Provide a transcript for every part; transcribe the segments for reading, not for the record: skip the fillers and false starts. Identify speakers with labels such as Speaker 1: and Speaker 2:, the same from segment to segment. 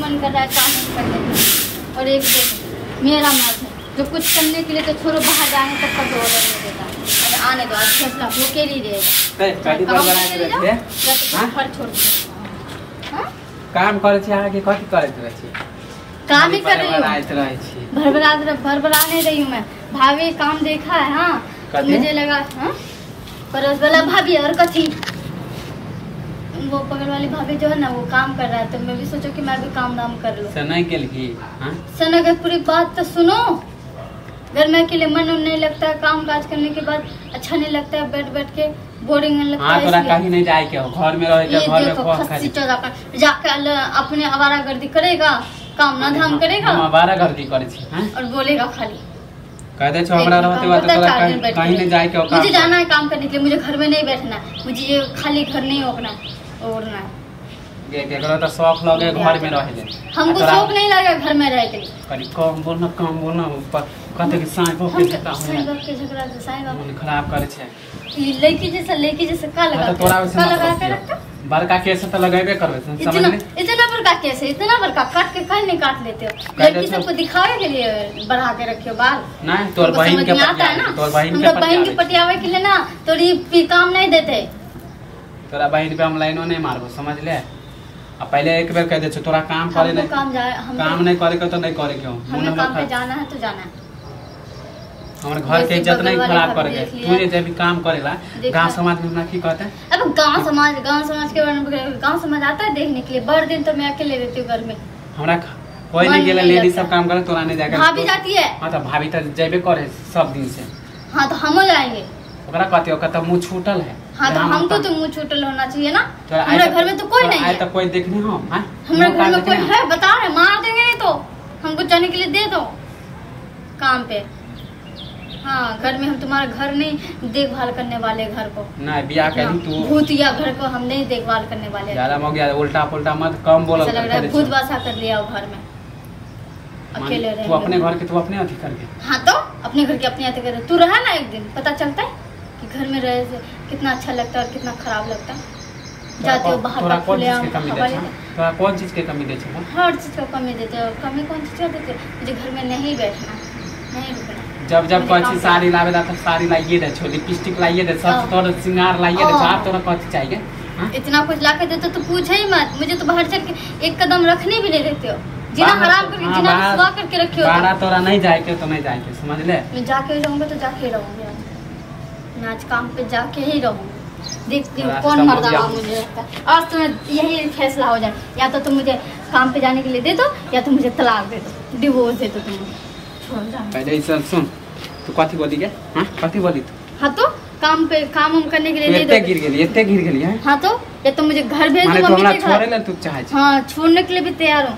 Speaker 1: मन कर रहा है काम कर लेते। और एक देखो मेरा मर्द है जो कुछ करने के लिए तो छोड़ो बाहर जाने तक का ऑर्डर नहीं देता। अरे आने दो, आज फैसला होके ही रहेगा। घर छोड़
Speaker 2: काम करे छी अहाँ के कथी करैत रहै छी?
Speaker 1: काम ही कर रही हूँ, भरभरा नहीं रही हूँ मैं। भाभी काम देखा है हाँ तो मुझे लगा हाँ पड़ोस वाला भाभी और कथी वो पगल वाली भाभी जो है ना वो काम कर रहा है, तो मैं भी सोचो कि मैं भी काम दाम कर लूँ।
Speaker 2: सना के लिए हाँ
Speaker 1: सना के पूरी बात तो सुनो। घर में अकेले मन नहीं लगता है, काम काज करने के बाद अच्छा नहीं लगता है, बैठ बैठ के बोरिंग लगता है।
Speaker 2: तोरा कहीं नहीं जाए के हो, घर में रहे के, घर में
Speaker 1: खस्सी जाकर अपने आवारागर्दी करेगा, काम ना धाम करेगा।
Speaker 2: हम आवारागर्दी करे छी हां
Speaker 1: और बोलेगा खाली
Speaker 2: कह दे छो हमरा रहते हुए तो तोरा कहीं नहीं जाए के हो।
Speaker 1: मुझे जाना है काम करने के लिए, मुझे घर में नहीं बैठना, मुझे ये खाली घर नहीं ओकना ओढ़ना है।
Speaker 2: केकरो तो शौक लगे घर में रहे ले,
Speaker 1: हमको शौक नहीं लगे घर में रहे के लिए।
Speaker 2: करी कम बोलना कम बोलना ऊपर कहते कि साईं बाप के झगड़ा हो,
Speaker 1: साईं बाप के झगड़ा से साईं बाप
Speaker 2: मन खराब करे छे।
Speaker 1: ई लड़की जैसा का लगा
Speaker 2: तो तोरा
Speaker 1: का लगा के रखता
Speaker 2: बड़का केस तो लगाबे करबे समझ ले।
Speaker 1: इतना बड़का केस है, इतना बड़का काट के कहीं नहीं काट लेते हो। लड़की सबको दिखावे के लिए बढ़ा के रखियो बाल।
Speaker 2: नहीं तोर बहन के
Speaker 1: पटिया,
Speaker 2: तोर बहन के
Speaker 1: बहन के पटियावे के लिए ना तोरी काम नहीं देते।
Speaker 2: तोरा बहन पे हम लाइनो नहीं मारबो समझ ले। आ पहले एक बेर कह दे छो तोरा काम करे नहीं,
Speaker 1: काम जाए हम
Speaker 2: काम नहीं करे के तो नहीं करे क्यों
Speaker 1: हमें काम पे जाना है तो जाना है।
Speaker 2: हमर घर के इज्जत नहीं खराब करे के तू जे भी काम करेला गांव समाज में हमरा की कहते?
Speaker 1: अब गांव समाज के बारे में गांव समाज आता है देखने के लिए। बड़ दिन तो मैं अकेले रहती हूं घर में,
Speaker 2: हमरा कोई नहीं गेला, लेडीज सब काम करे तोरा नहीं जाके।
Speaker 1: भाभी जाती है।
Speaker 2: हां तो भाभी तो जेबे करे सब दिन से।
Speaker 1: हां तो हम जाएंगे।
Speaker 2: ओकरा कहते ओकरा तो मुंह छूटल है।
Speaker 1: हां तो हमको तो मुंह छूटल होना चाहिए ना। हमरा घर में तो कोई नहीं है।
Speaker 2: तो कोई देखने हो हां
Speaker 1: हमरा घर में कोई है बता रहे मार देंगे नहीं तो हमको जाने के लिए दे दो काम पे। हाँ घर में हम तुम्हारा घर नहीं देखभाल करने वाले, घर को
Speaker 2: ना बियाह कर तू
Speaker 1: भूतिया घर को हम नहीं देखभाल करने वाले।
Speaker 2: ज्यादा हो गया उल्टा पुल्टा मत कम बोलो।
Speaker 1: लग रहा है भूत वासा कर लिया वो घर में अकेले रह।
Speaker 2: तू अपने घर के तू अपने अथी करके।
Speaker 1: हाँ तो अपने घर के अपने अथी कर तू रहा ना एक दिन पता चलता है कि घर में रहे से कितना अच्छा लगता है और कितना खराब लगता है। जाते हो बाहर
Speaker 2: तोरा कौन चीज के कमी दे छे?
Speaker 1: हर चीज का कमी देते हो। कमी कौन चीज का देते? मुझे घर में नहीं बैठना नहीं रुकना।
Speaker 2: जब जब कह साड़ी लावे ला तो साड़ी लाइए दे छो, लिपस्टिक लाइए दे, सब तोर श्रृंगार लाइए दे, आप तोरा कथी चाहिए?
Speaker 1: इतना कुछ ला के देते तो पूछे ही मत। मुझे तो बाहर चल के एक कदम रखने भी नहीं देते हो। जीना हराम करके जीना रुसवा करके रखे हो।
Speaker 2: बाहर तोरा नहीं जाए के तो नहीं जाए के समझ ले।
Speaker 1: मैं जाके रहूंगा तो जाके रहूंगी, मैं आज काम पे जाके ही रहूंगी। देखती हूँ कौन मर्दाना मुझे रखता है। आज तुम्हें यही फैसला हो जाए, या तो तुम मुझे काम पे जाने के लिए दे दो या तो मुझे तलाक दे दो, डिवोर्स दे दो। तुम छोड़ जाओ
Speaker 2: पहले सब सुन। तू कथी बोली के? हां कथी बोली तू?
Speaker 1: हां तो काम पे काम हम करने के लिए दे दो।
Speaker 2: एते गिर गेली, एते गिर गेली है।
Speaker 1: हां तो या तो मुझे घर भेज दो मम्मी के घर।
Speaker 2: छोड़े ले तू चाहे छी।
Speaker 1: हां छोड़ने के लिए भी तैयार हूं,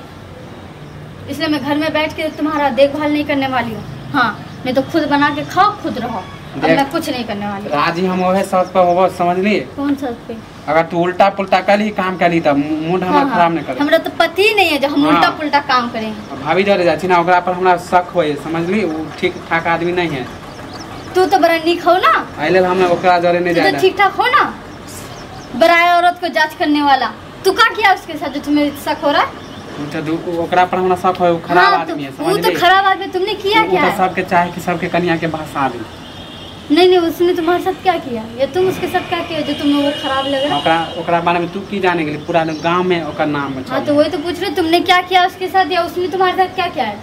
Speaker 1: इसलिए मैं घर में बैठ के तुम्हारा देखभाल नहीं करने वाली हूं। हां मैं तो खुद बना के खाओ खुद रहो, अब मैं कुछ नहीं करने वाली।
Speaker 2: राजी हम ओहे शर्त पर होबो समझ ली।
Speaker 1: कौन शर्त पे?
Speaker 2: अगर तू उल्टा पुल्टा करी काम करी त मूड हमरा खराब नहीं करे।
Speaker 1: हमरा तो पति नहीं है जो हम उल्टा पुल्टा काम करेंगे।
Speaker 2: भाभी जरे जा छी ना ओकरा पर हमरा शक होय समझ ली, उ ठीक ठाक आदमी नहीं है।
Speaker 1: तू तो बड़ा नीक हो ना,
Speaker 2: एले हम ओकरा जरे नहीं जाए।
Speaker 1: तू तो ठीक ठाक हो ना, बराए औरत को जांच करने वाला। तू का किया उसके साथ जो तुम्हें शक हो रहा है?
Speaker 2: तो ओकरा पर हमरा शक होय, उ खराब आदमी है समझ ली।
Speaker 1: वो तो खराब आदमी, तुमने किया क्या है?
Speaker 2: उ तो सबके चाहे कि सबके कन्या के भाषा दे।
Speaker 1: नहीं नहीं उसने तुम्हारे साथ क्या किया या तुम उसके साथ क्या किया जो तुम्हें वो खराब लग रहा है?
Speaker 2: ओकरा ओकरा बारे में तू की जाने के लिए पूरा गांव में ओकर नाम है।
Speaker 1: हाँ तो वही तो पूछ रहे, तुमने क्या किया उसके साथ या उसने तुम्हारे साथ क्या किया है?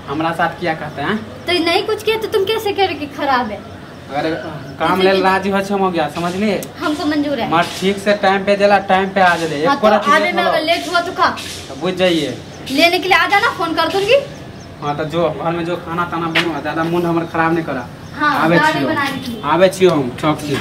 Speaker 2: हमरा साथ क्या कहते हैं?
Speaker 1: तो नहीं कुछ किया तो तुम कैसे कह रहे कि खराब है?
Speaker 2: अगर काम ले राजी हो हम हो गया समझ लिए,
Speaker 1: हमको मंजूर है।
Speaker 2: मगर ठीक से टाइम पे जला टाइम पे आ जले। एक
Speaker 1: तो आने में अगर लेट हुआ तो का
Speaker 2: बुझ जाइए,
Speaker 1: लेने के लिए आ जाना, फोन कर दूंगी।
Speaker 2: हाँ तो जो घर में जो खाना ताना बनो ज्यादा मूड हमर खराब नहीं करा।
Speaker 1: हाँ,
Speaker 2: आवे छियो हम चौक छी।